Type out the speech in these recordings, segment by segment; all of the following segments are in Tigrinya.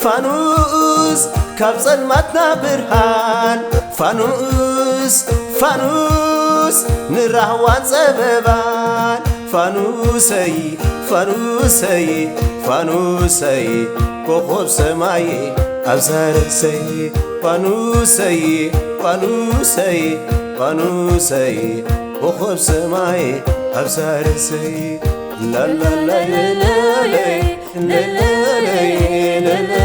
ፋኑስ ካብ ጸልማትና ብርሃን፣ ፋኑስ፣ ፋኑስ ንራህዋን ጸበባን፣ ፋኑሰይ፣ ፋኑሰይ፣ ፋኑሰይ፣ ኮኾብ ሰማይ ኣብዛ ርእሰይ፣ ፋኑሰይ፣ ፋኑሰይ፣ ፋኑሰይ፣ ኮኾብ ሰማይ ኣብዛ ርእሰይ፣ ላላላይለለይ፣ ለለለይ፣ ለለይ።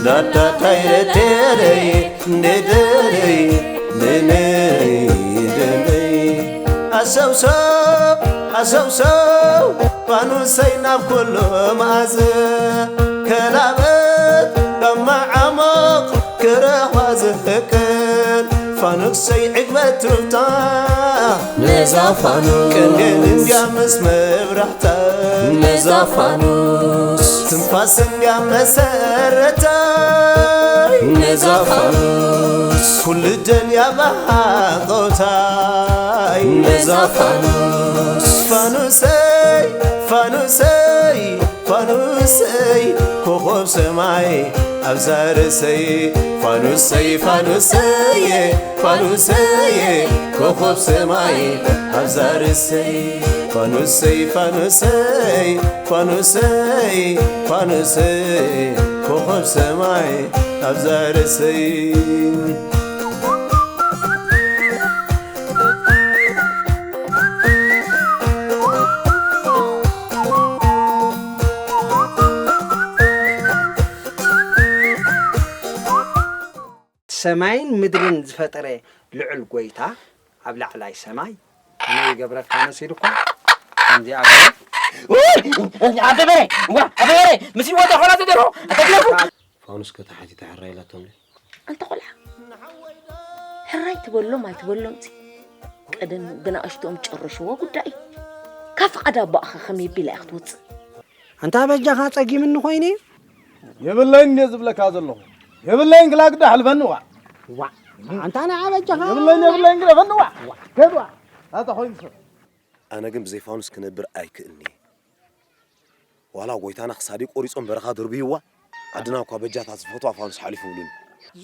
ዳዳዳይ ደደረይ፣ ደደረይ፣ ደነይ፣ ደነይ። ኣሰውሰው፣ ኣሰውሰው፣ ፋኑሰይ ናብ ኩሉ መኣዝን። ከላበት ካብ መዓሙቕ ክረኽባ ዝፍቅር። ፋኑሰይ ዕግበት ትፍታ ነዛ ፋኑስ። ቅንድን እንድያ ምስ መብራህታ ነዛ ፋኑስ። ትንፋስ እንድያ መሰረታይ ነዛ ፋኑስ። ኩሉ ደልያ ብሃንቀውታይ ነዛ ፋኑስ። ፋኑሰይ፣ ፋኑሰይ፣ ፋኑሰይ፣ ኮኾብ ሰማይ ኣብዛ ርእሰይ። ፋኑሰይ፣ ፋኑሰይ፣ ፋኑሰይ፣ ኮኾብ ሰማይ ኣብዛ ርእሰይ። ፋኑሰይ፣ ፋኑሰይ፣ ፋኑሰይ፣ ፋኑሰይ፣ ኮኾብ ሰማይ ኣብዛ ርእሰይ። ሰማይን ምድርን ዝፈጠረ ልዑል ጎይታ ኣብ ላዕላይ ሰማይ ከመይ ይገብረካ መሲልኳ? ከምዚኣ ገይሩ ውይ! ኣበበረ! ዋ! ኣበበረ! ምስ ህይወት ኣኾላ ተደርሆ! ኣተግለፉ! ፋኑስ ከተሓቲታ ሕራይ ኢላቶም ድዩ? ኣንታ ቆልዓ፣ ሕራይ ትበሎም ኣይትበሎምሲ፣ ቀደም ብንኣሽትኦም ጨርሽዎ ጉዳይ እዩ። ካብ ፍቓድ ኣቦኣኸ ከመይ ቢላ እያ ክትወፅእ? ኣንታ በጃኻ ጸጊምኒ ኮይነ። የብለይን እንድየ ዝብለካ ዘለኹ። የብለይን ግላ ግዳ ሕልፈኒ ዋ። ዋ። ኣንታ ንዓ በጃኻ። የብለይን፣ የብለይን ግደፈኒ ዋ። ከድ ዋ። ኣታ ኮይኑ ሰብ። ኣነ ግን ብዘይ ፋኑስ ክነብር ኣይክእልን'የ። ዋላ ጎይታና ክሳደይ ቆሪጾም በረኻ ደርብይዋ፣ ዓድና እኳ በጃ እታ ዝፈትዋ ፋኑስ ሓሊፉ ብሉኒ።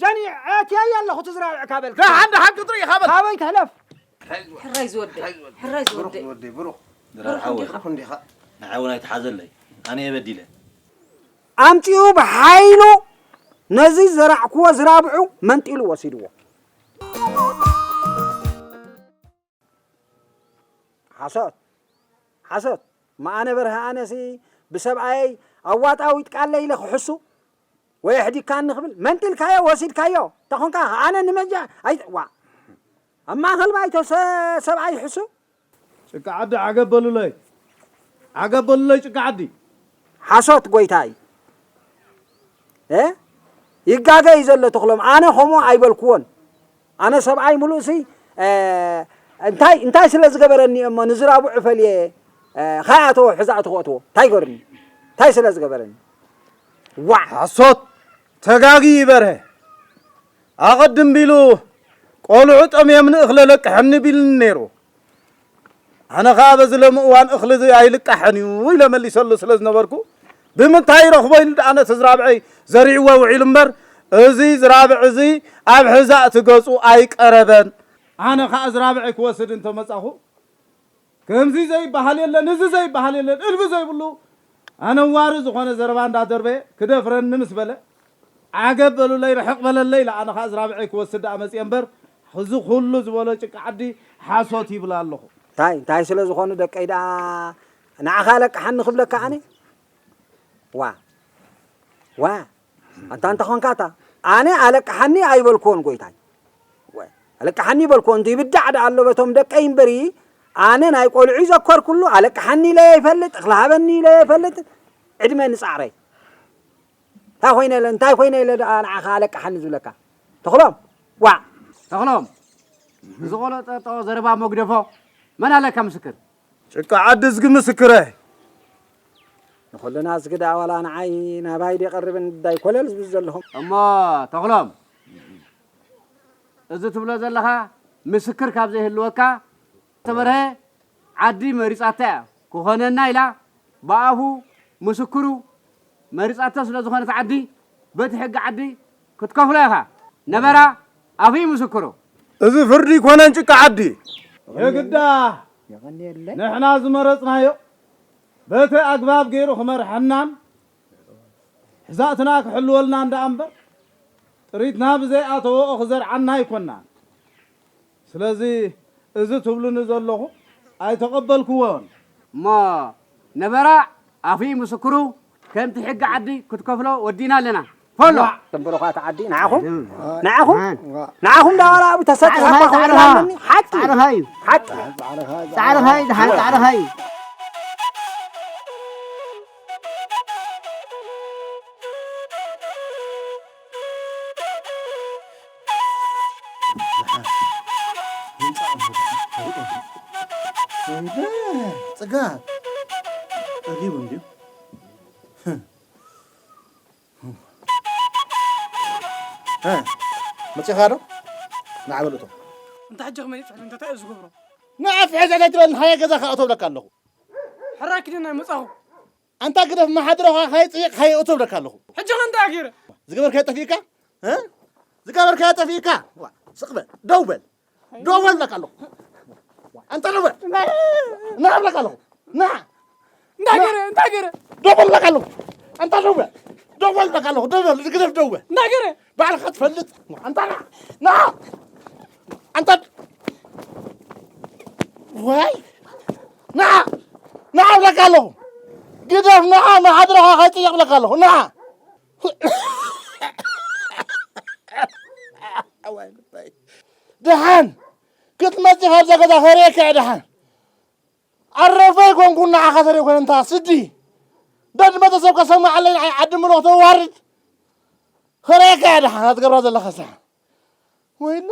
ዘኒ ኣትያያ ኣለኹ ትዝራብዕ ካበልካ። ደሓን፣ ደሓን ክትርኢ ኢኻ በል። ካበይ ትሕለፍ? ሕራይ ዝወደይ፣ ሕራይ ዝወደይ። ብሩኽ ዝወደይ፣ ብሩኽ። ድራር ሓወይ፣ ብሩኽ እንዲኻ። ንዓይ እውን ኣይትሓዘለይ። ኣነ እየ በዲለ። ኣምጺኡ ብሓይሉ ነዚ ዘራዕክዎ ዝራብዑ መንጢሉ ወሲድዎ። ሓሶት፣ ሓሶት። እማ ኣነ በርሀ ኣነሲ ብሰብኣየይ ኣዋጣዊጥካለይ ኢለ ክሕሱ? ወይ ኣሕዲግካኒ ክብል? መንጢልካዮ፣ ወሲድካዮ። እንተኾንካ ኣነ ንመጃ ኣይ-፣ ዋ። ኣብ ማእከል ባይቶ ሰ-፣ ሰብኣይ ይሕሱ? ጭቃ ዓዲ ዓገብ በሉለይ። ዓገብ በሉለይ ጭቃ ዓዲ። ሓሶት ጎይታይ። እ? ይጋገ እዩ ዘሎ ተኽሎም። ኣነ ከምኡ ኣይበልክዎን። ኣነ ሰብኣይ ምሉእሲ፣ እ፣ እንታይ፣ እንታይ ስለ ዝገበረኒ እሞ ንዝራብዑ ፈልየ፣ እ፣ ከይኣተወ ሕዛእቲ ክእትዎ? እንታይ ገርኒ? እንታይ ስለ ዝገበረኒ? ዋዕ! ሓሶት! ተጋጊ ይበርሀ። ኣቐድም ቢሉ ቆልዑ ጠምየምኒ እኽለ ለቅሐኒ ቢልኒ ነይሩ። ኣነ ኸኣ በዚ ሎሚ እዋን እኽሊ እዚ ኣይልቃሕን እዩ ኢለ መሊሰሉ ስለ ዝነበርኩ፣ ብምንታይ ይረኽቦ ኢሉ ደኣ ነቲ ዝራብዐይ ዘሪዕዎ ውዒሉ እምበር፣ እዚ ዝራብዕ እዚ ኣብ ሕዛእቲ ገጹ ኣይቀረበን። ኣነ ኸኣ ዝራብዐይ ክወስድ እንተመጻኹ፣ ከምዚ ዘይበሃል የለን፣ እዚ ዘይበሃል የለን፣ እልቢ ዘይብሉ ኣነዋሪ ዝኾነ ዘረባ እንዳደርበየ ክደፍረኒ ምስ በለ፣ ዓገብ በሉለይ፣ ርሕቕ በለለይ ኢለ ኣነ ኸኣ ዝራብዐይ ክወስድ ደኣ መጽየ እምበር፣ እዚ ኩሉ ዝበሎ ጭቃ ዓዲ ሓሶት ይብል ኣለኹ። እንታይ፣ እንታይ ስለ ዝኾኑ ደቀይ ደኣ ንዓኻ ኣለቅሓኒ ክብለካ ኣነ? ዋ፣ ዋ፣ ኣንታ እንተ ኾንካ እታ፣ ኣነ ኣለቅሓኒ ኣይበልክዎን ጎይታይ። ወይ፣ ኣለቅሓኒ ይበልክዎ፣ እንዲ ይብዳዕ ደኣ ኣሎ በቶም ደቀይ እምበሪ፣ ኣነ ናይ ቆልዑ ይዘከርኩሉ፣ ኣለቅሓኒ ኢለ ይፈልጥ፣ እኽሊ ሃበኒ ኢለ ይፈልጥ፣ ዕድመ ንጻዕረይ። እንታይ ኮይነ ኢለ፣ እንታይ ኮይነ ኢለ ደኣ ንዓኻ ኣለቅሓኒ ዝብለካ? ተኽሎም፣ ዋዕ! ተኽሎም፣ እዚ ቆሎ ጠጠዎ ዘረባ መጉደፎ፣ መን ኣለካ ምስክር? ጭቃ ዓዲ እዝጊ ምስክረ። ንኹልና እዝጊ ደኣ ዋላ ንዓይ ናባይ ድየ ቀርብን ዳይ ኮለል ዝብል ዘለኹም። እሞ ተኽሎም፣ እዚ ትብሎ ዘለኻ ምስክር ካብ ዘይህልወካ፣ ተበርሀ ዓዲ መሪጻታ እያ፣ ክኾነና ኢላ ብኣፉ ምስክሩ መሪጻቶ ስለ ዝኾነት ዓዲ፣ በቲ ሕጊ ዓዲ ክትከፍሎ ኢኻ። ነበራ ኣፉ ምስክሩ። እዚ ፍርዲ ይኮነን ጭቃ ዓዲ። የግዳ ንሕና ዝመረጽናዮ በቲ ኣግባብ ገይሩ ክመርሐናን ሕዛእትና ክሕልወልና እንዳ እምበር፣ ጥሪትና ብዘይ ኣተወኦ ክዘርዓና ኣይኮናን። ስለዚ እዚ ትብሉኒ ዘለኹ ኣይተቐበልክዎን። እሞ ነበራ ኣፉ ምስክሩ ከምቲ ሕጊ ዓዲ ክትከፍሎ ወዲና ኣለና። ፈሎ። ተንበረኳት ዓዲ ንዓኹም፣ ንዓኹም፣ ንዓኹም ዳዋላ ኣብኡ ተሰጥሕ ጻዕርኻ፣ እኳ ጻዕርኻ። ክብላለኒ። ሓቂ፣ ጻዕርኻ እዩ። ሓቂ። ጻዕርኻ እዩ፣ ደሓን ጻዕርኻ እዩ። ጽጋብ ጠጊቡ እንድዩ። እ፣ መጺኻ ዶ? ንዓ በል እቶ። እንተ ሕጂ ከመይ ይፍሕል፣ እንተ እንታይ እዩ ዝገብሮ? ንዓ ፍሕል እንታይ ትበል፣ ንሓየ ገዛ ከኣቶ ብለካ ኣለኹ። ሕራይ ኪደን ኣይመጻኹ። ኣንታ ግደፍ፣ ማሓድሮኻ ከይጽይቕ ከይእቶ ብለካ ኣለኹ። ሕጂ ኸ እንታይ ገይረ? ዝገበርካዮ ጠፊእካ? እ? ዝገበርካዮ ጠፊእካ? ዋ፣ ስቕ በል፣ ደው በል። ደው በል ብለካ ኣለኹ። ኣንታ ደው በል። ና ብለካ ኣለኹ። ና። እንታይ ገይረ? እንታይ ገይረ? ደው በል ብለካ ኣለኹ። ኣንታ ደው በል። ደው በል ብለካ ኣለኹ። ደው በል፣ ግደፍ፣ ደው በል። እንታይ ገይረ? ባዕልኻ ትፈልጥ። ኣንታ ና። ና። ኣንታ ዋይ። ና። ና ብለካ ኣለኹ። ግደፍ፣ ና፣ ማሓድሮኻ ከይጽይቕ ብለካ ኣለኹ። ና። ደሓን ክትመጽእ ካብዛ ገዛ ከርእየካ እየ ደሓን። ኣረፈ ይኮንኩ ንዓኻ ተደይኮነ እንታ ስዲ። ደድመ ተሰብካ ሰማዕ ኣለይ ንዓይ ዓዲ ምልኽ ተዋርድ። ከርእየካ እየ ደሓን ኣትገብራ ዘለኻ ስራሕ። ወይለ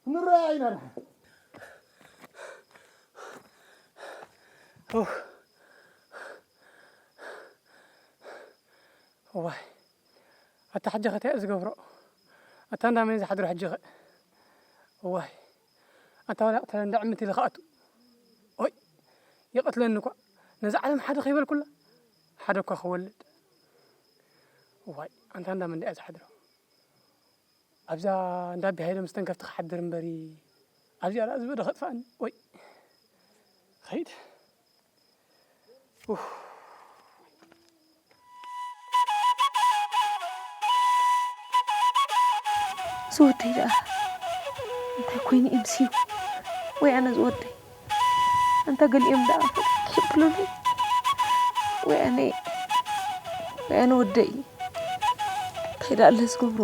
ንረኣይ ኢና ደሓን። ኡፍ። እዋይ፣ ኣታ ሕጂ ኸ እንታይ ዝገብሮ? ኣታ እንዳ መን ዝሓድሮ ሕጂ ኸ? እዋይ፣ ኣታ ዋላ ይቕተለኒ እንዳ ዕምት ኢለ ክኣቱ። ኦይ፣ ይቐትለኒ እኳ። ነዛ ዓለም ሓደ ከይበልኩላ፣ ሓደ እኳ ክወልድ። እዋይ፣ ኣንታ እንዳ መን ድኣ ዝሓድሮ? ኣብዛ እንዳ ኣቢ ሃይለ ምስ ተንከፍቲ ክሓድር እምበሪ፣ ኣብዚኣ ደኣ ዝበደ ከጥፍኣኒ። ኦይ፣ ኸይድ። ኡፍ። ዝወደይ ደኣ እንታይ ኮይኑ እዩ ምስዩ? ወይ ኣነ ዝወደይ። ኣንታ ገሊኦም ደኣ ፈቀቅ ይብሉኒ። ወይ ኣነ፣ ወይ ኣነ ወደይ። እንታይ ደኣ ኣለ ዝገብሮ?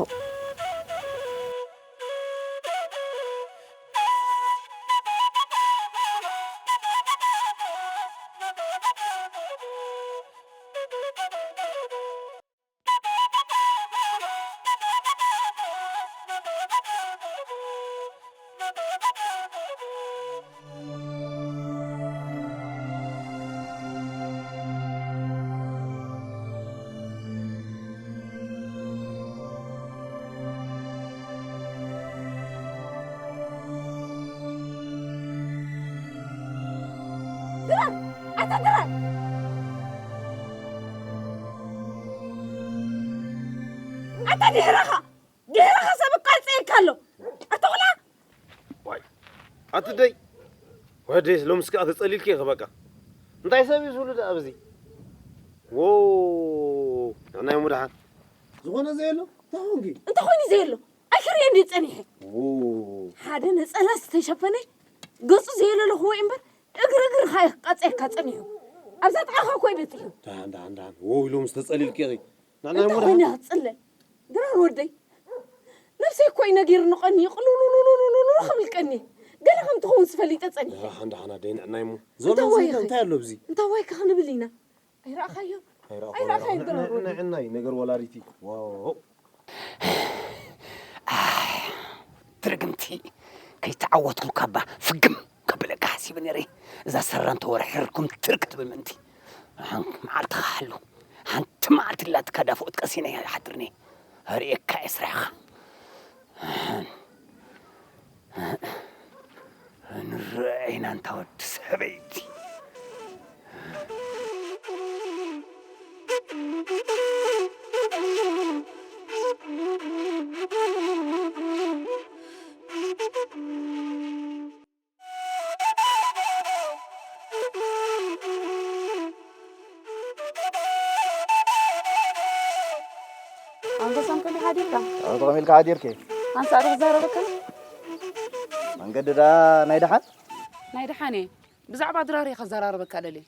ድራር! ኣታ ድራር! ኣታ ድሕረኻ! ድሕረኻ ሰብ ኣቃጽየካ ኣሎ! ኣታ ቆልዓ! ዋይ፣ ኣቲ ደይ! ወደስ ሎምስ ከኣ ተጸሊልኪ ኢኺ በቃ። እንታይ ሰብ እዩ ዝብሉ ደኣ ኣብዚ? ዎ! ንዕናይ ሙድሓን። ዝኾነ ዘየሎ? እንታይ ኾንኪ? እንታይ ኾይኑ ዘየሎ? ኣይክርእየን ድዩ ጸኒሐ? ዎ! ሓደ ነጸላ ዝተሸፈነ ገጹ ዘየለለኽዎ እምበር እግሪ እግርኻ እዩ ክቃጸየካ ጸኒሑ። ኣብዛ ጥቓኻ እኮ እዩ በጺሑ። ደሓን፣ ደሓን፣ ደሓን። ዎ፣ ሎምስ ተጸሊልኪ ኢኺ። ንዕናይ እንታይ ሙድሓን። ኮይነ ክጽለ? ድራር ወደይ፣ ነብሰይ እኮ እዩ ነጊርኒ ቀንዩ፣ ቅልውልውልውልውልው ክብል ቀንየ። ገለ ከም ትኸውን ስፈሊጠ ጸኒሐ። ደሓን፣ ደሓን ኣደይ፣ ንዕናይ እሞ። እንታይ ዘሎ ወይ ስለ ኢኺ? እንታይ ኣሎ ኣብዚ? እንታይ ወይ ኢኺ ክንብል ኢና? ኣይረኣኻዮን? ኣይረኣኹ፣ ኣይረኣኻዮን ኣይረኣኹ። ድራር ወደይ? ንዕናይ ነገር ወላዲቲ። ዋው። ኣይ፣ ትርግምቲ፣ ከይተዓወትኩ ካባ ፍግም ከብለካ ሓሲበ ነይረ። እዛ ሰራን ተወርሕርኩም ትርክ ትብል ምእንቲ። ሓንቲ መዓልቲ ክሓሉ። ሓንቲ መዓልቲ ላትካ ዳፎት ቀሲነ እየ ዝሓድር ነየ። ኣርእየካ እየ ስራሕኻ። ንረኣይና እንታ ወዲ ሰበይቲ። ሓዲርካ? ተቐሚልካ ሓዲርኪ? ኣንሳእ ዶ ክዛረበካ? መንገዲ ደኣ ናይ ደሓን? ናይ ደሓን እየ። ብዛዕባ ድራር እየ ከዘራርበካ ደልየ።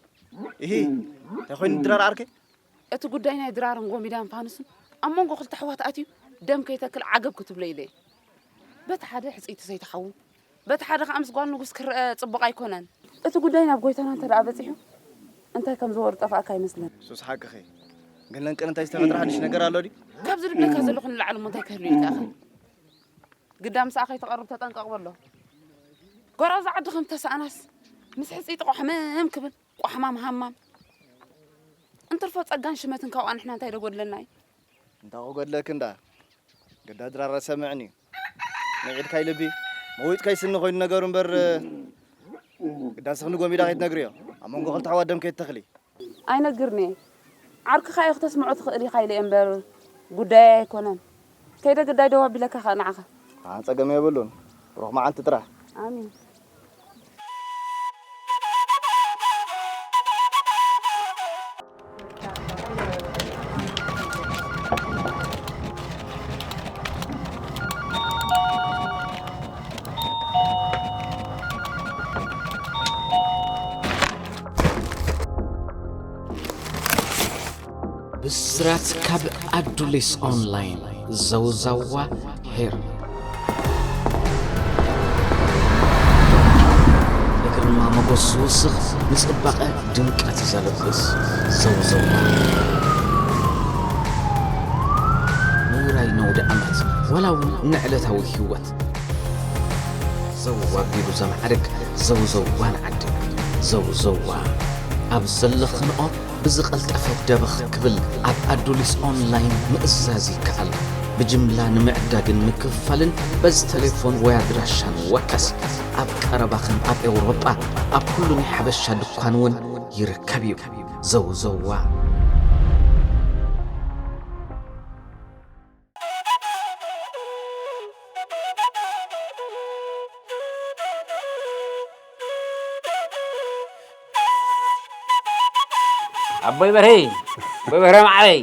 እሂ፣ እንታይ ኮይኑ ድራር ዓርከይ? እቲ ጉዳይ ናይ ድራርን ጎሚዳን ፋኑስን ኣብ መንጎ ክልተ ኣሕዋት ኣትዩ ደም ከይተክል ዓገብ ክትብሎ ኢለ እየ። በቲ ሓደ ሕጽይቲ ሰይትሓዉ፣ በቲ ሓደ ከኣ ምስ ጓል ንጉስ ክረአ ጽቡቕ ኣይኮነን። እቲ ጉዳይ ናብ ጎይታና እንተ ደኣ በጺሑ እንታይ ከም ዝበሩ ጠፍኣካ ኣይመስለን። ሱስ ሓቅኺ። ግን ለንቅን እንታይ ዝተፈጥረ ሓድሽ ነገር ኣሎ ድዩ? ካብዚ ድብለካ ዘለኹ ንላዕሊ እሞ እንታይ ክህሉ ኢልካ ኢኻ? ግዳ ምስኣ ከይትቐርብ ተጠንቀቕ በሎ። ጎራዙ ዓዲ ከም ተሰኣናስ ምስ ሕጽይቲ ቋሕመም ክብል ቋሕማም ሃማም። እንትርፎ ጸጋን ሽመትን ካብኣ ንሕና እንታይ ዶ ጎድለና እዩ? እንታይ ክጎድለኪ እንዳ? ግዳ ድራር ሰምዕኒ። ንዒድካይ ልቢ፣ መዊጥካይ ስኒ ኮይኑ ነገሩ እምበር፣ ግዳ ንስኺ ንጎሚዳ ከይትነግርዮ። ኣብ መንጎ ክልተ ኣሕዋት ደም ከይትተኽሊ። ኣይነግርን እየ። ዓርክኻ እዩ ክተስምዖ ትኽእል ኢኻ ኢለ እየ እምበር፣ ጉዳየይ ኣይኮነን። ከይደ ግዳይ ደው ኣቢለካ ኸኣ ንዓኻ። ኣነ ጸገም የብሉን። ብሩኽ መዓልቲ ጥራሕ። ኣሜን። ብስራት ካብ ኣዱሊስ ኦንላይን። ዘውዘዋ ሄር። ንግርማ ሞገስ ዝውስኽ፣ ንጽባቐ ድምቀት ዘልብስ። ዘውዘዋ። ንውራይ ነውዲ ዓመት፣ ዋላ እውን ንዕለታዊ ህይወት። ዘው ኣቢሉ ዘማዕርግ ዘውዘዋ ንዓዲ። ዘውዘዋ ኣብ ዘለኽንኦ ብዝቐልጠፈ ደበኽ ክብል ኣብ ኣዱሊስ ኦንላይን ምእዛዝ ይከኣል። ብጅምላ ንምዕዳግን ምክፍፋልን በዚ ቴሌፎን ወይ ኣድራሻ ንወከስ። ኣብ ቀረባኽን ኣብ ኤውሮጳ ኣብ ኩሉ ናይ ሓበሻ ድኳን እውን ይርከብ እዩ። ዘውዘዋ። ኣቦይ በርሀይ፣ ኣቦይ በርሀ ማዕረይ፣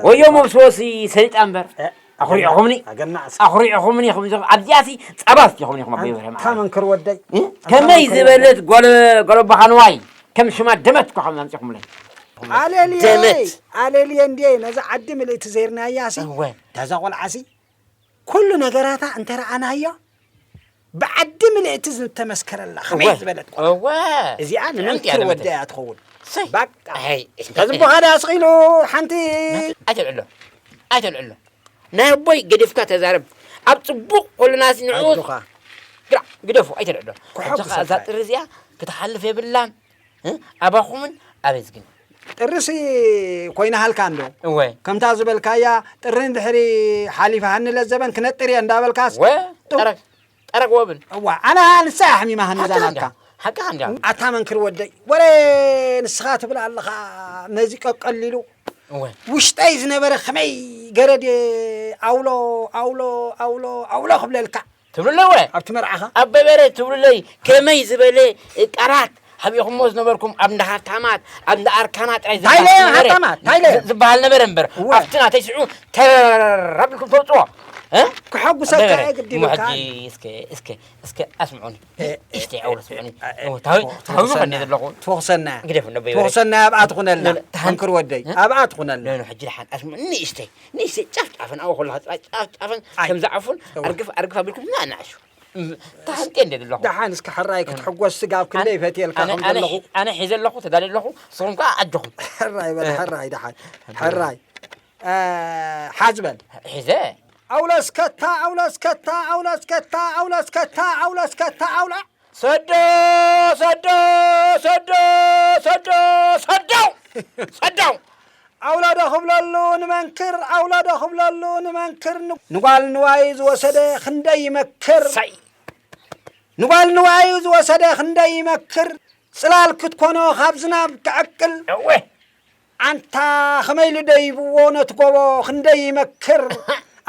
ወዮ መብስወሲ ሰሊጣ እምበር። እ፣ ኣኹሪዕኹምኒ፣ ኣገናዕ እስኪ። ኣኹሪዕኹምኒ ኢኹም፣ እዞም ኣብዚኣሲ ጸባስ ኢኹም ኢኹም፣ ኣቦይ በርሀ ኣንታ ማዕረይ። መንክር ወደይ፣ እ? ኣንታ ከመይ መንክር ዝበለት ወደይ። ጓል፣ ጓል ኣቦኻ ንዋይ፣ ከም ሽማ ደመት እኮ ከም ኣምጺኹምለይ። ኣለልየ፣ ደመት። ኣለልየ እንድየ፣ ነዛ ዓዲ ምልእቲ ዘይርናያሲ፣ እወ። ነዛ ቆልዓሲ፣ ኩሉ ነገራታ እንተ ረኣናዮ፣ ብዓዲ ምልእቲ ዝተመስከረላ፣ ከመይ እወ። ዝበለት ቆልዓ። እወ። እዚኣ ጥዕምቲ ንመንክር እያ ወደይ ደመት። እያ ትኸውን። ሰይ። ባቃ። ኣይ። ከዚ በኋላ ኣስቒሉ ሓንቲ ኣይተልዕሎ። ኣይተልዕሎ። ናይ ኣቦይ ገዲፍካ ተዛረብ። ኣብ ጽቡቕ ኮለናሲ ንዑ ኣጆኻ። ግራ፣ ግደፎ፣ ኣይተልዕሎ። ክሓጉሰካ ኣብዚ ኸኣ እዛ እዩ። ጥሪ እዚኣ ክትሓልፍ የብላን። እ? ኣባኹምን ኣበዝግን። ጥርሲ ኮይናሃልካ እንዶ? እወ። ከምታ ዝበልካያ፣ ጥሪ እንድሕሪ ሓሊፋ ሃኒ ለዘበን ክነጥር እየ እንዳበልካስ፣ ወ፣ ጥው። ጠረግ፣ ጠረግ ወብን። እዋ፣ ኣነ ንሳ እያ ሓሚማ ሃኒ ሓቅኻ ዛናትካ። እንዲያ፣ ሓቅኻ እንዲያ። ኣታ መንክር ወደይ፣ ወረ ንስኻ ትብል ኣለኻ፣ ነዚ ቀቀሊሉ። እወ። ውሽጠይ ዝነበረ ከመይ ገረድ ኣውሎ፣ ኣውሎ፣ ኣውሎ፣ ኣውሎ ክብለልካ። ትብሉለይ ወ? ኣብቲ መርዓኻ? ኣበበረ ትብሉለይ ከመይ ዝበለ ቃላት ሓቢእኹሞ ዝነበርኩም ኣብ እንዳ ሃብታማት፣ ኣብ እንዳ ኣርካና ጥራይ እንታይ ዝበሃል ለዮም ነበረ። ሃብታማት? እንታይ ለዮም? ዝ-፣ ዝበሃል ነበረ እምበር፣ እወ። ኣብቲ ናተይ ሽዑ ተረር ኣቢልኩም ተውጽዎ። እ? ክሐጉሰካ ኣበበረ፣ እየ ግዲ እሞ ይብልካ። ሕጂ እስከ፣ እስከ፣ እስከ ኣስምዑኒ። እ፣ ንእሽተይ ኣውሎ ስምዑኒ። እ፣ እ፣ እወ፣ ታዊ-፣ ትወ-፣ ታዊ ትወኽሰና። ከንዲ ዘለኹ። ትወኽሰና። እግደፍ እነ በይበይ። ትወኽሰና ኣብኣ ትኹነልና። ነ-፣ ተሃን-፣ መንክር ወደይ፣ እ? ኣብኣ ትኹነልና። ነ-፣ ነ-፣ ሕጂ ደሓን ኣስምዑኒ ንእሽተይ። ንእሽተይ ጫፍ ጫፈን ኣብኡ ከለኻ ጥራይ ጫፍ ጫፈን ኣይ። ከም ዝዓፉን እወ። ኣርግፍ ኣርግፍ ኣቢልኩም ንኣናእሹ። እም፣ ተሃንጤ እንደ ዘለኹ። ደሓን እስከ ሕራይ ክትሕጎስ ስጋብ ክንደይ ኣነ፣ ፈትየልካ ኣነ፣ ከም ኣነ ዘለኹ። ሒ-፣ ኣነ ሒዘ ኣለኹ፣ ተዳልየ ኣለኹ፣ ንስኹም ከኣ ኣጆኹም። ሕራይ በል፣ እ። ሕራይ ደሓን። ሕራይ። እ፣ ሓዝ በል። ሒዘ። ኣውለስከታ፣ ኣውለስከታ፣ ኣውለስከታ፣ ኣውለስከታ፣ ኣውለስከታ፣ ኣውላ። ሰዶ፣ ሰዶ፣ ሰዶ፣ ሰዶ፣ ሰዶ፣ ሰዶ። ኣውላዶ ክብለሉ ንመንክር፣ ኣውላዶ ክብለሉ ንመንክር፣ ን-፣ ንጓል ንዋይ ዝወሰደ ክንደይ ይመክር። ሳይ። ንጓል ንዋይ ዝወሰደ ክንደይ ይመክር። ጽላል ክትኮኖ ካብ ዝናብ ትዕቅል። እወ። ኣንታ ኸመይ ኢሉ ደይብዎ ነቲ ጎቦ ክንደይ ይመክር።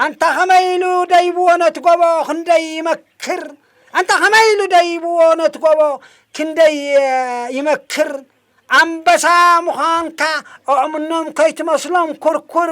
ኣንታ ኸመይ ኢሉ ደይብዎ ነቲ ጎቦ ክንደይ ይመክር። ኣንታ ኸመይ ኢሉ ደይብዎ ነቲ ጎቦ ክንደይ ይመክር። ኣንበሳ ምዃንካ ኣእምኖም ከይትመስሎም ኩርኩር።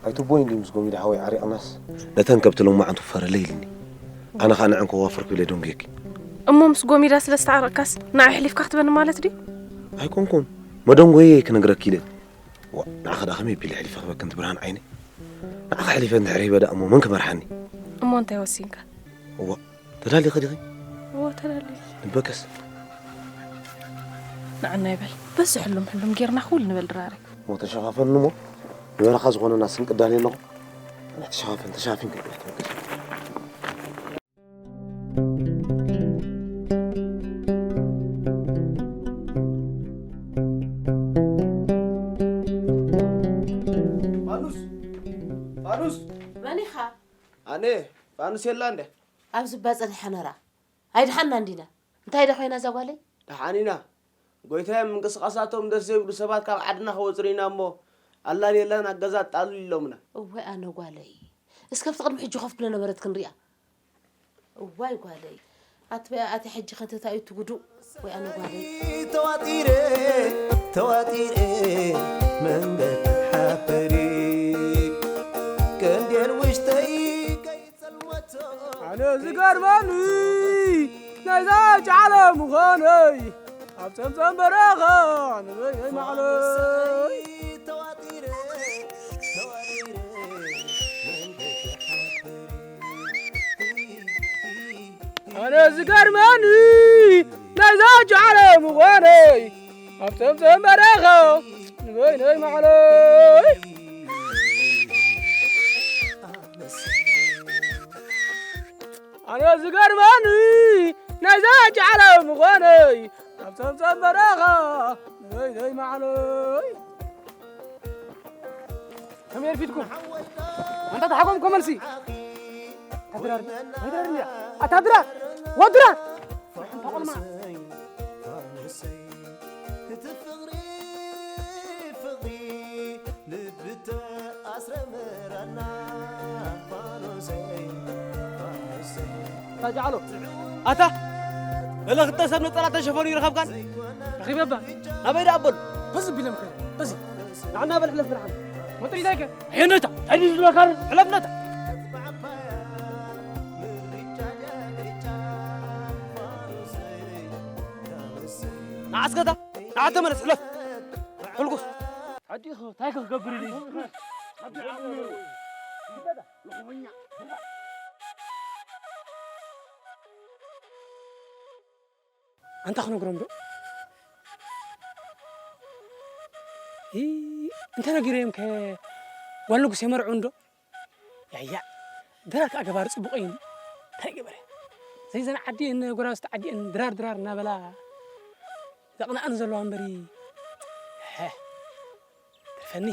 ኣይትቦይን ድዩ ምስ ጎሚዳ ሓወይ ዓሪቕናስ? ነተን ከብቲ ሎማዓንቲ ውፈረለይ ኢልኒ። ኣነ ኸኣ ንዐን ከዋፍርኩ ኢለ ደንጉየኪ። እሞ ምስ ጎሚዳ ስለ ዝተዓረቕካስ ንዓይ ኣሕሊፍካ ክትበኒ ማለት ድዩ? ኣይኮንኩን። መደንጎየይ ክነግረኪ ኢለ። ዋ፣ ንዓኺ ደኣ ከመይ ኣቢለ ኣሕሊፈ ክህበኪ ኣንቲ ብርሃን ዓይነይ? ንዓኺ ኣሕሊፈ እንድሕር ሂበ ደኣ እሞ መን ክመርሓኒ? እሞ እንታይ ወሲንካ? እዋ፣ ተዳሊኺ ዲኺ? እዋ፣ ተዳልየ። ንበከስ። ንዓና ይበል። በዚ ሕሉም ሕሉም ጌርና ክውል ንበል ድራሪ። እሞ ተሸፋፈኒ እሞ። ንበረኻ ዝኾነና ስንቂ ዳልየ ኣለኹ። ኣነ ተሸፋፈን፣ ተሸፋፊን ክንብል ትበከስ። ፋኑስ! ፋኑስ! መን ኢኻ? ኣነ ፋኑስ የላ እንደ። ኣብዚ እባ ጸኒሓ ነራ። ኣይድሓንና እንዲና። እንታይ ዶ ኮይና እዛ ጓለይ? ደሓን ኢና። ጎይታይ፣ ምንቅስቓሳቶም ደስ ዘይብሉ ሰባት ካብ ዓድና ክወጽሩ ኢና እሞ፣ ኣላልየላን ኣገዛ ጣሉ ኢሎምና። እዋይ ኣነ ጓለይ። እስከ ኣብቲ ቅድሚ ሕጂ ኮፍ ትብለ ነበረት ክንሪኣ። እዋይ ጓለይ። ኣትበያ ኣቲ ሕጂ ከ እንታይ እዩ እቲ ጉዱ? ወይ ኣነ ጓለይ። ተዋጢረ፣ ተዋጢረ፣ መንገድ ሓፈሪ። ቀንዴል ውሽጠይ ከይጸልመቶ። ኣነ ዝገርመኒ ናይዛ ጫለ ምዃነይ ኣብ ጸምጸም በረኻ ንበይነይ ማዕለይ። ኣነ ዝገርመኒ ናይዛ ጫለ ምዃነይ ኣብ ጸምጸም በረኻ ንበይነይ ማዕለይ። ኣነ ዝገርመኒ ናይዛ ጫለ ምዃነይ ኣብ ጸምጸም በረኻ ንበይነይ ማዕለይ። ከመይ ኣርፊድኩም? ኣንታ ተሓጎምኩም መልሲ። ኣታ ድራር፣ ኣታ ድራር እንድያ። ኣታ ድራር፣ ወዲ ድራር። ኣንታ ቆልማ። እቲ ፍቕሪ፣ ፍቕሪ ልቢ ተኣስረ መራና ፋኖሰይ፣ ፋኖሰይ። ኣታ ጃዕሎ፣ ኣታ፣ ገለ ክልተ ሰብ ነጸላ ተሸፈኑ ይረኸብካን? ረኺበባ። ናበይ ደኣ በሉ? በዚ ቢሎም ከ፣ በዚ። ንዓና በል ሕለፍ ብርሃን። መጥሪዳይከ? ኣየነታ? እንታይ ድዩ ዝብለካ? ሕለፍ ነታ። ንዓስከታ፣ ንዓ ተመለስ፣ ሕለፍ። ሕልጉስ። ሓዲኹ፣ እንታይ ክገብር ኢሉ? ኣንታ ክነግሮም ዶ? ኢ፣ እንተ ነጊረዮም ከ ጓል ንጉስ የመርዑ እንዶ? ያያ፣ ድራር ከኣ ገባሪ ጽቡቕ እዩ። እንታይ ገበረ? ዘይዘን ዓዲየን ጎረባብቲ ዓዲየን ድራር ድራር እናበላ ዘቕንኣን ዘለዋ እምበሪ። ሐ፣ ተርፈኒ።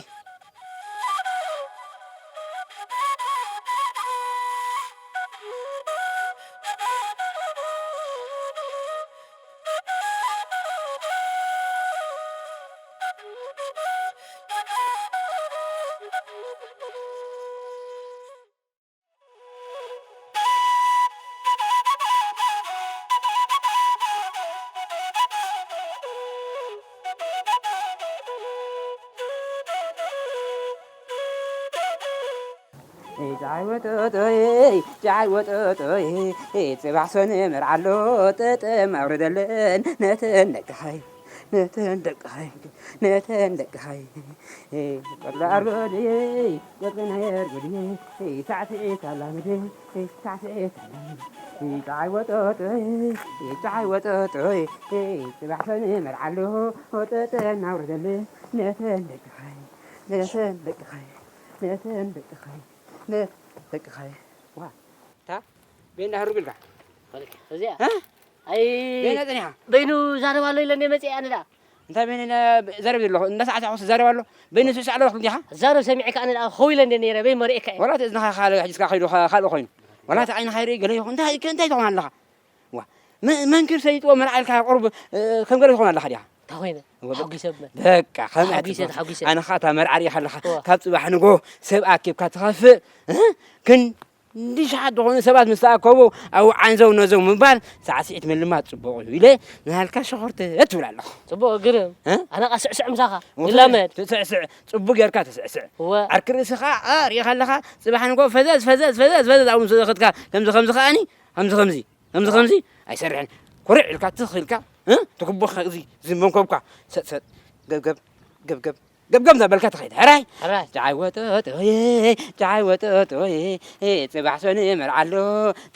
ጫይ ወጠጦይ፣ ጫይ ወጠጦይ፣ ጽባሕ ሰነ መርዓ ኣሎ፣ ጠጠም ኣውርደለን ነተን ደቅኻይ። ነተን ደቅኻይ፣ ነተን ደቅኻይ፣ ቆጽሊ ኣርበልየ፣ ቆጽሊ ናይ ኣርበልየ፣ ሳዕስዒት ኣላምደ፣ ሳዕስዒት ኣላምደ፣ ጫዓይ ወጠጦይ፣ ጫዓይ ወጠጦይ፣ ጽባሕ ሰኒ መርዓ ኣለዎ፣ ወጠጠ እናውረደለ፣ ነተን ደቅኻይ፣ ነተን ደቅኻይ፣ ነተን ደቅኻይ፣ ነ-፣ ደቅኻይ፣ ዋ። እታ ቤና ህሩግ ኢልካ። እዚኣ? እ? ኣይ፣ ቤና ጸኒሓ? በይኑ ዛረብ ኣሎ ኢለ እንደ መጽእ ኣነ ደኣ። እንታይ በይኑ ኢለ ዘረብ ዘለኹ? እንዳ ሰዓት ኣኹስ ዛረብ ኣሎ። በይኑ ስዕ ሰዓት ኣለኹ እንዲኻ? ዛረብ ሰሚዐ ከኣ ኣነ ደኣ ኸው ኢለ እንደ ነይረ፣ በይ መርኤካ እየ። ወላ እቲ እዝንኻ ካልእ ሕጂ እስካ ከይዱ ኸ-፣ ካልእ ኮይኑ። ወላ እቲ ዓይንኻ ይርኢ ገለ ይኹን። እንታይ፣ እንታይ ትኾን ኣለኻ? ዋ፣ መ-፣ መንክር ሰይጥዎ መርዓ ኢልካ ቁሩብ፣ እ፣ ከም ገለ ትኾን ኣለኻ ዲኻ? እንታይ ኮይነ? ወ-፣ በ-፣ ተሓጒሰ እምበር። በቃ፣ ከም ተሓጒሰ፣ ኣትብሎ። ተሓጒሰ። ኣነ ኸኣ እታ መርዓ ሪኢኻ ኣለኻ። እዋ። ካብ ጽባሕ ንግሆ ሰብ ኣኪብካ ትኸፍእ፣ እ? ግን እንዲ ሸሓት ዝኾኑ ሰባት ምስ ተኣከቡ ኣብኡ ዓንዘው ነዘው ምባል ሳዕስዒት ምልማድ ጽቡቕ እዩ ኢለ ንሃልካ ሸኾርተት ትብል ኣለኹ። ጽቡቕ ግርም። እ? ኣነ ቃ ስዕስዕ ምሳኻ ወፍሪ ይላመድ። ትስዕስዕ፣ ጽቡቕ ጌርካ ትስዕስዕ። እወ። ዓርኪ ርእስኻ፣ ኣ፣ ርኢኻ ኣለኻ፣ ጽባሕ ንግሆ ፈዘዝ፣ ፈዘዝ፣ ፈዘዝ፣ ፈዘዝ ኣብኡ ምስ ዘኸድካ ከምዚ ከምዚ ከኣኒ፣ ከምዚ ከምዚ፣ ከምዚ ከምዚ ኣይሰርሕን። ኮርዕ ኢልካ ትኽ ኢልካ፣ እ? ትኩቦ እዚ፣ እዚ መንኮብካ፣ ሰጥ ሰጥ፣ ገብገብ፣ ገብገብ፣ ገብገብ እንዳበልካ ትኸይድ። ሕራይ? ሕራይ። ጫይ ወጠጦ ሆየ፣ ጫይ ወጠጦ ሆየ፣ ጽባሕ ሰኒ መርዓ ኣሎ፣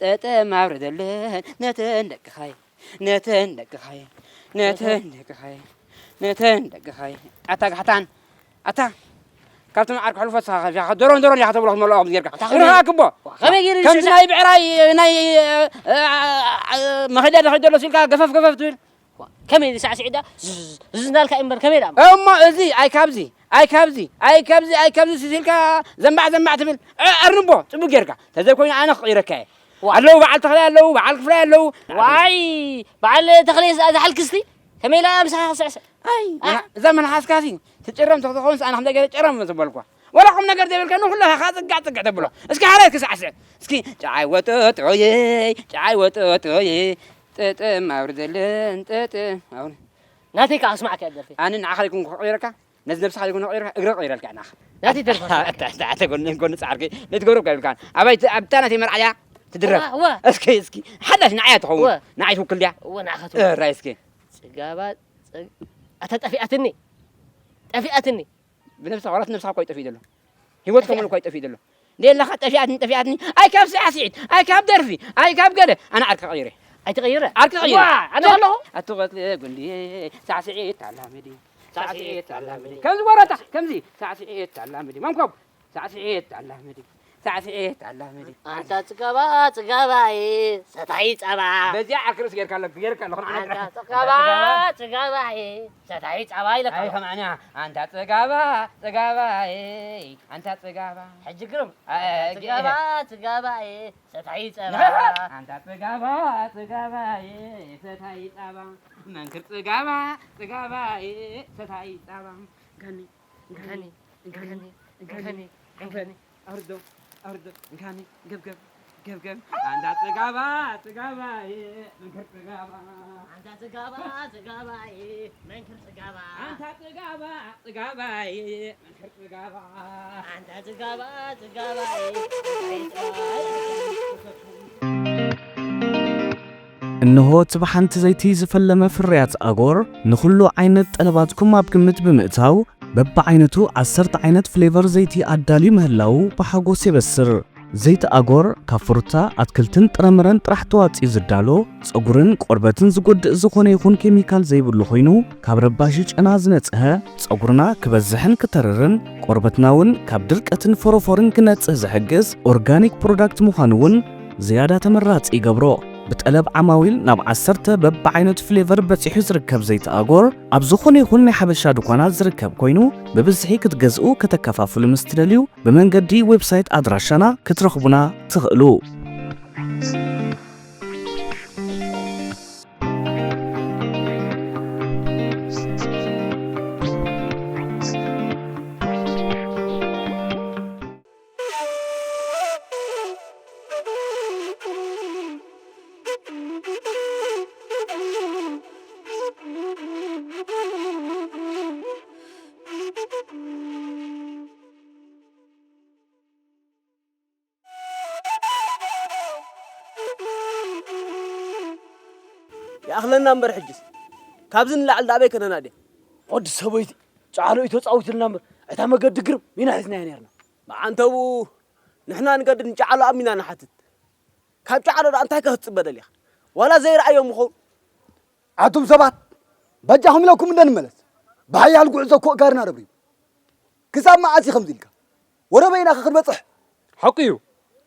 ጠጠም ኣብርደለን ነተን ደቅኻይ፣ ነተን ደቅኻይ፣ ነተን ደቅኻይ፣ ነተን ደቅኻይ። ኣታ ጋሕታን፣ ኣታ ካብቶም ዓርኪ ሕልፎ ንስኻ ከፊኻ፣ ደሮን ደሮን ኢኻ ተብሎ ክትመልኦ ከምዚ ጌርካ። ኣታ እግርኻ ከመይ ክቦ። ከመይ ገይሩ ከምዚ ይስዕስዕ? ናይ ብዕራይ፣ ናይ፣ እ፣ እ፣ እ፣ መኸዳ ዶ ከይዱ ኣሎ ሲልካ ገፈፍ ገፈፍ ትብል? ከመይ ኢሉ ሳዕስዒት ደኣ ዝዝ-፣ ዝዝ እናልካ እምበር ከመይ ደኣ? እሞ እዚ ኣይ ካብዚ፣ ኣይ ካብዚ፣ ኣይ ካብዚ፣ ኣይ ካብዚ ሲሲልካ ዘንባዕ ዘንባዕ ትብል። እ፣ ኣርንቦ ጽቡቅ ጌርካ። ተዘይኮይኑ ኣነ ክቕይረካ እየ። ዋ። ኣለዉ በዓል ተኽላይ ኣለዉ፣ በዓል ክፍላይ ኣለዉ። ዋይ፣ በዓል ተኽለይስ እዛ ሓልክስቲ ከመይ ኢላ ምሳኻ ክስዕስዕ? ኣይ፣ ኣህ። እዛ መልሓስካሲ ትጭረም ተትኾንስ ኣነ ከምዛ ገይረ ጨረም ምበልኳ። ወላ ቁም ነገር ዘይብልካ ንኹሉ ኢኻ ጽጋዕ ጽግዕ ተብሎ። እስኪ ሓራይ ክሳዕስዕ። እስኪ ጫዓይ ወጠጦየይ፣ ጫዓይ ወጠጦየይ፣ ጥጥም ኣውርደለን፣ ጥጥም ኣውር-፣ ናተይ ከኣ ኣስማዕካ እያ ደርፊ። ኣነ ንዓኻ ይኩን ክቕይረካ፣ ነዚ ነብስኻ ይኩን ክቕይረካ፣ እግረ ክቕይረልካ ንዓኻ። ናተይ ደርፊ ኣስማዕካ። ኣታ፣ ኣታ፣ ኣታ፣ ጎኒ፣ ጎኒ ጻዕርኪ፣ ነትገብሮ እኮ ይብልካ። ኣባይ ት-፣ ኣብታ ናተይ መርዓ ድያ ትድረፍ? እወ፣ እወ። እስኪ፣ እስኪ፣ ሓዳሽ ንዓያ ትኸውን። እወ። ንዓይ ትውክል ድያ? እወ፣ ንዓኻ ትውክል። እራይ እስኪ። ጽጋባ፣ ጽግ-፣ ኣታ ጠፊኣትኒ። ጠፊኣትኒ። ብነብስኻ፣ ዋላ እቲ ነብስኻ እኮ እዩ ጠፊኡ ዘሎ። ህይወት ከምኡ እኮ እዩ ጠፊኡ ዘሎ። እንደ ኣለኻ ጠፊኣትኒ፣ ጠፊኣትኒ። ኣይ ካብ ሳዕስዒት፣ ኣይ ካብ ደርፊ፣ ኣይ ካብ ገለ። ኣነ ዓርኪ ቀይረ። ኣይትቐይረ? ዓርኪ ቀይረ። ዋ፣ ኣነ ከለኹ? ኣትቐትለ ጉንዲ፣ ሳዕስዒት ኣላምዲ፣ ሳዕስዒት ኣላምዲ። ከምዚ ወረታ፣ ከምዚ ሳዕስዒት ኣላምዲ። መንኮብ፣ ሳዕስዒት ኣላምዲ፣ ሳዕስዒት ኣላምዲ። ኣንታ ጽጋባ፣ ጽጋባይ፣ ሰታይ ጸባ። በዚኣ ዓርኪ ርእሲ ጌርካ ኣለኩ፣ ጌርካ ኣለኹ። ኣንታ ጽጋባ፣ ጽጋባይ፣ ሰታይ ጸባ ኢለካ ኣይ ኣለኹ። ከማንያ፣ ኣንታ ጽጋባ፣ ጽጋባይ፣ ኣንታ ጽጋባ። ሕጂ ግርም። ኣይ፣ ኣንታ ጽጋባ፣ ጽጋባይ፣ ሰታይ ጸባ። ኣንታ ጽጋባ፣ ጽጋባይ፣ ሰታይ ጸባ። መንክር ጽጋባ፣ ጽጋባይ፣ ሰታይ ጸባ። እንካኒ፣ እንካኒ፣ እንካኒ፣ እንካኒ፣ እንካኒ፣ እንካኒ። ኣውርዶ፣ ኣውርዶ፣ እንካኒ፣ ገብገብ፣ ገብገብ። ኣንታ ጽጋባ፣ ጽጋባይ፣ መንክር ጽጋባ። ኣንታ ጽጋባ፣ ጽጋባይ፣ መንክር ጽጋባ። ኣንታ ጽጋባ፣ ጽጋባይ፣ መንክር ጽጋባ። ኣንታ ጽጋባ፣ ጽጋባይ፣ መንክር ጽጋባ። እንሆ እቲ ብሓንቲ ዘይቲ ዝፈለመ ፍርያት ኣጎር፣ ንኹሉ ዓይነት ጠለባትኩም ኣብ ግምት ብምእታው፣ በብዓይነቱ ዓሰርተ ዓይነት ፍሌቨር ዘይቲ ኣዳልዩ ምህላዉ ብሓጎስ የበስር። ዘይቲ ኣጎር ካብ ፍሩታ፣ ኣትክልትን ጥረምረን ጥራሕ ተዋጽዩ ዝዳሎ፣ ጸጉርን ቆርበትን ዝጎድእ ዝኾነ ይኹን ኬሚካል ዘይብሉ ኮይኑ፣ ካብ ረባሺ ጨና ዝነጽሀ፣ ጸጉርና ክበዝሕን ክተርርን፣ ቆርበትና እውን ካብ ድርቀትን ፎሮፎርን ክነጽህ ዝሕግዝ ኦርጋኒክ ፕሮዳክት ምዃኑ እውን ዝያዳ ተመራጺ ይገብሮ። ብጠለብ ዓማዊል ናብ ዓሰርተ በብዓይነቱ ፍሌቨር በጺሑ ዝርከብ ዘይቲ ኣጎር፣ ኣብ ዝኾነ ይኹን ናይ ሓበሻ ድኳናት ዝርከብ ኮይኑ፣ ብብዝሒ ክትገዝኡ ከተከፋፍሉ ምስ ትደልዩ፣ ብመንገዲ ዌብሳይት ኣድራሻና ክትረኽቡና ትኽእሉ። ይኣኽለና እምበር ሕጅስ። ካብዚ ንላዕሊ ዳኣበይ ከነናድያ? ወዲ ሰበይቲ ጫሎ እዩ ተጻዊትልና እምበር፣ እታ መገዲ ግርም ኢና ሒዝናያ ነርና። ብዓንተብኡ ንሕና ንገድድ ንጫዓሎ ኣሚና ንሓትት። ካብ ጫዓሎ ደኣ እንታይ ከ ክትጽበ ደሊኻ? ዋላ ዘይረኣዮም ምኾኑ? ኣቱም ሰባት፣ በጃኹም ኢለኩም እንደ ንመለስ። ብሓያል ጉዕዞ እኮ እጋርና ረብሪቡ። ክሳብ መዓስ እዩ ከምዚ ኢልካ? ወረ በይናኸ ክንበጽሕ? ሓቂ እዩ።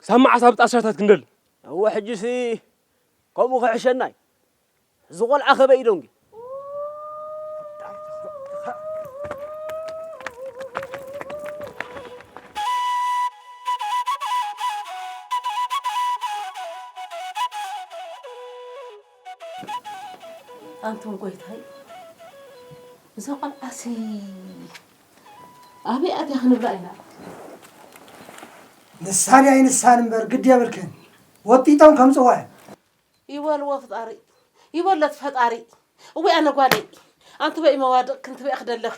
ክሳብ መዓስ ኣብ ጣሻታት ክንደል? እወ፣ ሕጂሲ ከምኡ ክሕሸና እዩ። እዚ ቆልዓ ከበይ እዩ ደንጉዩ? ኣንቱም ጎይታይ፣ እዛ ቆልዓሲ ኣበይ ኣትያ ክንብላ ኢና? ንሳ ድያ ኣይንሳን እምበር ግዲ የብልክን። ወጢጦም ከምጽዋ እዮም። ይበልዎ ፍጣሪ፣ ይበሎ እቲ ፈጣሪ። እወይ ኣነ ጓለይ፣ ኣንትበይ መዋድቕ ክንትበይ ክደለኺ።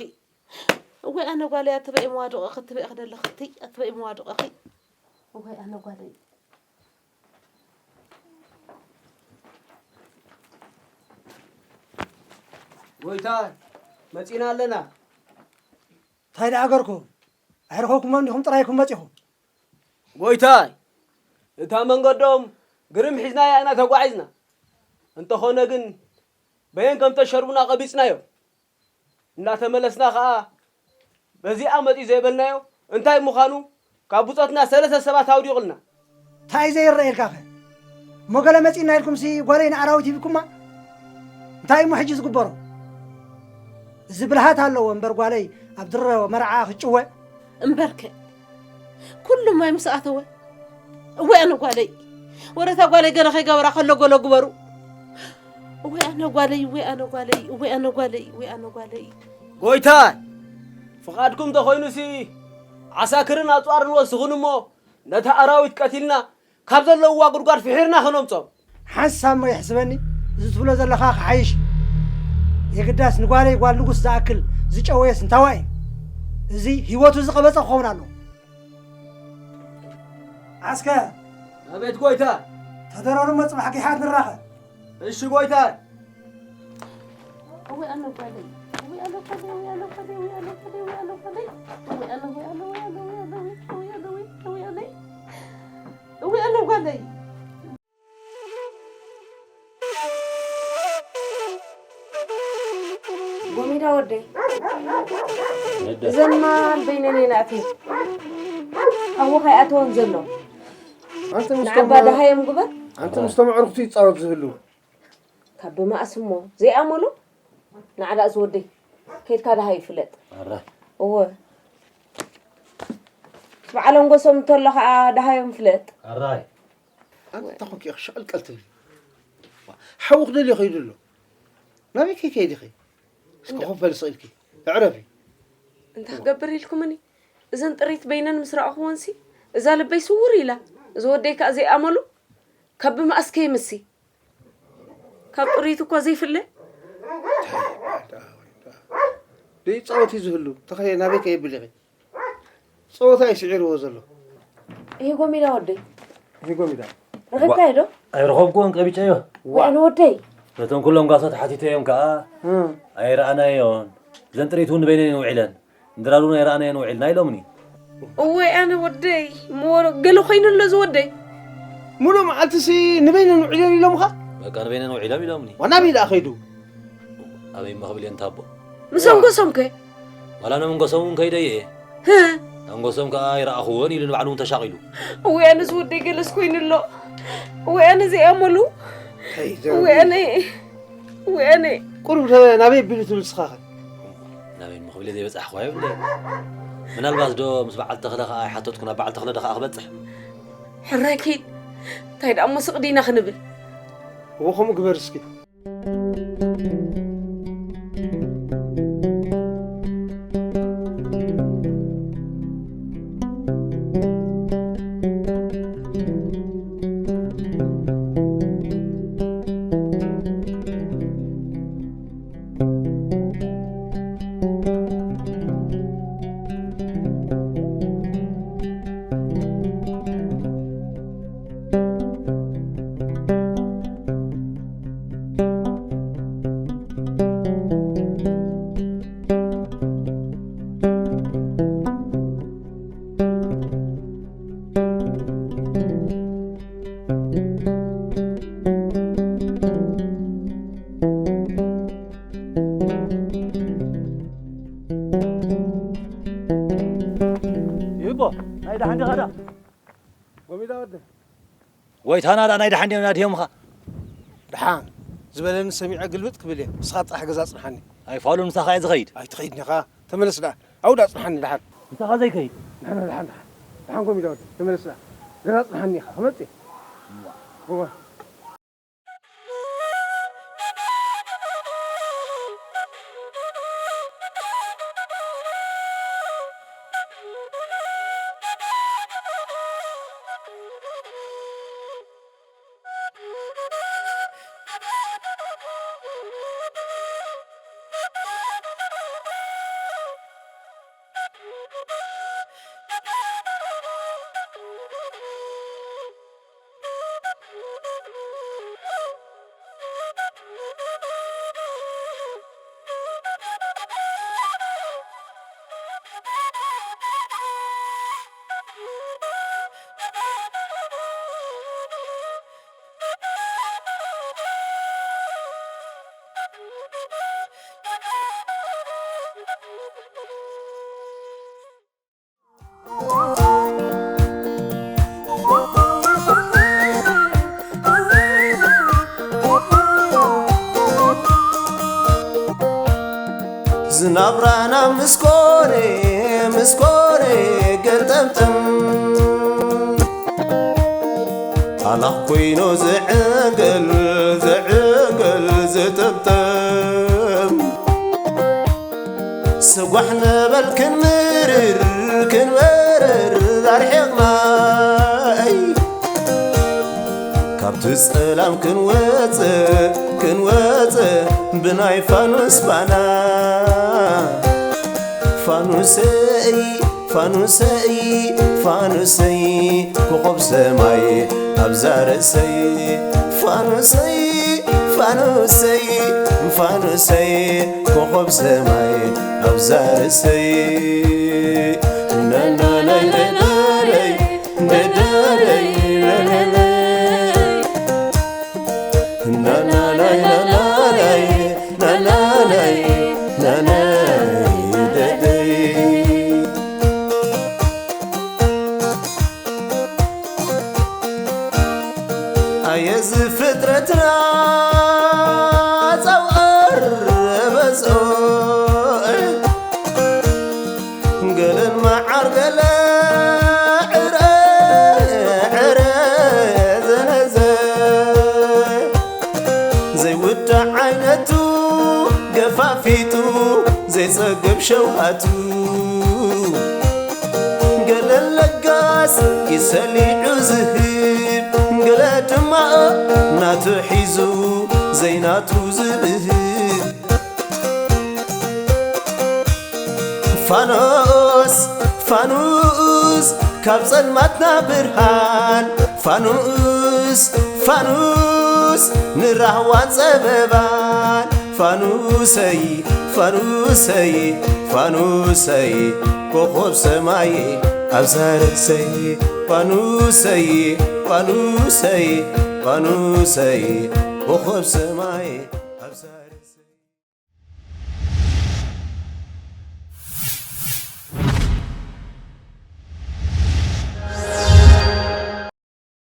እወይ ኣነ ጓለይ፣ ኣትበይ መዋድቕ ክትበይ ክደለኺ። እትይ ኣትበይ መዋድቕኺ። እወይ ኣነ ጓለይ። ጎይታ፣ መጺና ኣለና። እንታይ ደኣ ገርኩም? ኣይረኸብኩሞም ዲኹም ጥራይኩም መጺኹም? ጎይታይ፣ እታ መንገዶም ግርም ሒዝናያ ኢና ተጓዒዝና። እንተኾነ ግን በየን ከም ተሸርቡና ቀቢጽናዮም። እናተመለስና ኸኣ በዚኣ መጺኡ ዘይበልናዮ እንታይ ምዃኑ ካብ ብጾትና ሰለስተ ሰባት ኣውዲቑልና። እንታይ ዘይረኣየልካኸ? እሞ ገለ መጺእና ኢልኩምሲ ጓለይ ንኣራዊት ሂብኩማ? እንታይ እሞ ሕጂ ዝግበሮ? እዚ ብልሃት ኣለዎ እምበር ጓለይ ኣብ ድሮ መርዓ ክጭወ። እምበርከ ኩሉ ማይ ምስ ኣተወ። እወይ ኣነ ጓለይ፣ ወረታ ጓለይ ገለ ከይገበራ ከሎ ጎሎ ግበሩ። እወይ ኣነ ጓለይ፣ እወይ ኣነ ጓለይ፣ እወይ ኣነ ጓለይ፣ እወይ ኣነ ጓለይ። ጎይታይ፣ ፍቓድኩም ተኾይኑሲ ዓሳክርን ኣጽዋርን ወስኹን እሞ ነታ ኣራዊት ቀቲልና ካብ ዘለውዋ ጉድጓድ ፍሒርና ከነምጾም። ሓንሳብ እሞ የሕስበኒ፣ እዚ ትብሎ ዘለኻ ክሓይሽ። የግዳስ ንጓለይ ጓል ንጉስ ዝኣክል ዝጨወየስ እንታዋይ እዩ? እዚ ህይወቱ ዝቐበጸ ክኸውን ኣለዎ። ዓስከር! ኣቤት ጎይታ! ተደረሩ እሞ ጽባሕ ጊሓት ንራኸብ። እሺ ጎይታ! እወይ ኣነ ጓለይ፣ እወይ ኣነ ጓለይ፣ እወይ ኣነ ጓለይ፣ እወይ ኣነ ጓለይ፣ እወይ ኣነ ጓለይ፣ እወይ ኣነ ጓለይ፣ እወይ ኣነ ጓለይ፣ እወይ ኣነ ጓለይ። ጎሚዳ ወደይ፣ እዘን ማል በይነን እየን ኣእትየን። ሓዊ ከይኣተወን ዘሎ። ኣንቲ ንዓባ ምስቶም ደሃዮም ግበር። ኣንቲ ምስቶም ኣዕሩኽቱ ይጻወት ዝህሉ። ካብ ብመኣስ እሞ ዘይኣመሉ ንዓዳ እዚ ወደይ ከይድካ ደሃዩ ፍለጥ። ኣረ። እወ። ምስ በዓሎም ጎሶም እንተሎ ኸዓ ደሃዮም ፍለጥ። ኣራይ። ኣንቲ እንታይ ኮንኪ ኢኺ ሸቐልቀል ትብሊ? ሓዊ ክደልዮ ከይዱ ኣሎ። ናበይ ከይከይድ ኢኺ? እስከ ኮፍ በሊ ስቕ ኢልኪ። ኣዕረፊ። እንታይ ክገብር ኢልኩምኒ? እዘን ጥሪት በይነን ምስ ረኣኹወንሲ፣ እዛ ልበይ ስውር ኢላ። እዚ ወደይ ከኣ ዘይኣመሉ ካብ ብመኣስ ከይምሲ። ካብ ጥሪት እኳ ዘይፍለ። ደይ ጻወት እዩ ዝህሉ። ተኸየ ናበይ ከየብል ኢኺ? ጸወታ እዩ ስዒርዎ ዘሎ። ይሄ ጎሚዳ ወደይ። ይሄ ጎሚዳ። ረኸብካዮ ዶ? ኣይረኸብኩዎን ቀቢጨዮ። ወዕን ወደይ። ነቶም ኩሎም ጓሶት ሓቲተዮም ከኣ እም። ኣይረኣናዮን። እዘን ጥሪት እውን በይነን እየን ውዒለን። እንድራር እውን ኣይረኣናዮን ውዒልና ኢሎምኒ። እወይ ኣነ ወደይ፣ እሞ ገለ ኮይኑ ኣሎ እዚ ወደይ። ሙሉእ መዓልትሲ ንበይነን ውዒለን ኢሎምኻ? በቃ ንበይነን ውዒሎም ኢሎምኒ። ዋና በይ ደኣ ከይዱ? ኣበይ እሞ ክብል እየ እንታቦ? ምስ ኣንጎሶም ከ? ዋላ ነመንጎሶም እውን ከይደ እየ። ህ? ኣንጎሶም ከኣ ኣይረኣኹዎን ኢሉ ንባዕሉ እውን ተሻቒሉ። እወይ ኣነ እዚ ወደይ ገለስ ኮይኑ ኣሎ። እወይ ኣነ ዘይኣመሉ። እንታይ ዘረባ እወይ እዩ? ኣነ፣ እወይ ኣነ። ቁሩብ ከ ናበይ ኣቢሉ ትብል ንስኻ ከ? ናበይ እሞ ክብል እየ ዘይበጻሕኩ ኣይብለይ። ምናልባት ዶ ምስ በዓል ተኽለ ከኣ ኣይሓተትኩ ናብ በዓል ተኽለ ዶ ከኣ ክበጽሕ? ሕራይ ከይድ። እንታይ ደኣ እሞ ስቕ ዲና ክንብል? እወ ከምኡ ግበር እስኪ። ይቦ፣ ናይ ደሓን ዲኻ ደኣ? ጎሚዳ ወደ። ጎይታና ደኣ ናይ ደሓን ድዮም ናድዮምኻ? ደሓን ዝበለኒ ሰሚዐ ግልብጥ ክብል እየ። ንስኻ ጥራሕ ገዛ ጽንሓኒ። ኣይፋሉን ምሳኻ እየ ዝኸይድ። ኣይትኸይድን ኢኻ። ተመለስ ደኣ። ኣብኡ ደኣ ጽንሓኒ ደሓን። ምሳኻ ዘይከይድ? ደሓን፣ ደሓን፣ ደሓን። ደሓን ጎሚዳ ወደ። ተመለስ ደኣ። ገዛ ጽንሓኒ ኢኻ። ክመጽእ እየ። እዋ። እዋ። ዝናብራና ምስ ኮነ፣ ምስ ኮነ ገልጠምጥም፣ ኣላኽ ኮይኑ ዝዕንገል፣ ዝዕንገል ዝጥምጥም። ስጓሕ ንበል ክንምርር፣ ክንበርር ኣርሒቕና፣ ኣይ፣ ካብቲ ጸላም ክንወጽእ፣ ክንወጽእ ብናይ ፋኑስ ባና። ፋኑሰይ፣ ፋኑሰይ፣ ፋኑሰይ፣ ኮኾብ ሰማይ ኣብዛ ርእሰይ። ፋኑሰይ፣ ፋኑሰይ፣ ፋኑሰይ፣ ኮኾብ ሰማይ ኣብዛ ርእሰይ። ናናናይ ደደደይ፣ ደደደይ፣ ደደደይ። ናናናይ፣ ናናናይ፣ ናናናይ፣ ናናይ ደደይ። ኣየ እዚ ፍጥረትና ጸውዕር በዝኦ፣ ገለን መዓር ገለ ዕረ፣ ዕረ ዘነዘ፣ ዘይውዳእ ዓይነቱ ገፋፊጡ ዘይጸግብ ሸውሃቱ። ገለ ለጋስ ይሰሊዑ ዝህብ፣ ገለ ድማ ናቱ ሒዙ ዘይናቱ ዝብህግ። ፋኖስ፣ ፋኑስ፣ ካብ ጸልማትና ብርሃን። ፋኑስ፣ ፋኑስ፣ ንራህዋን ጸበባን። ፋኑሰይ፣ ፋኑሰይ፣ ፋኑሰይ፣ ኮኾብ ሰማይ ኣብዛ ርእሰይ። ፋኑሰይ፣ ፋኑሰይ፣ ፋኑሰይ፣ ኮኾብ ሰማይ ኣብዛ ርእሰይ።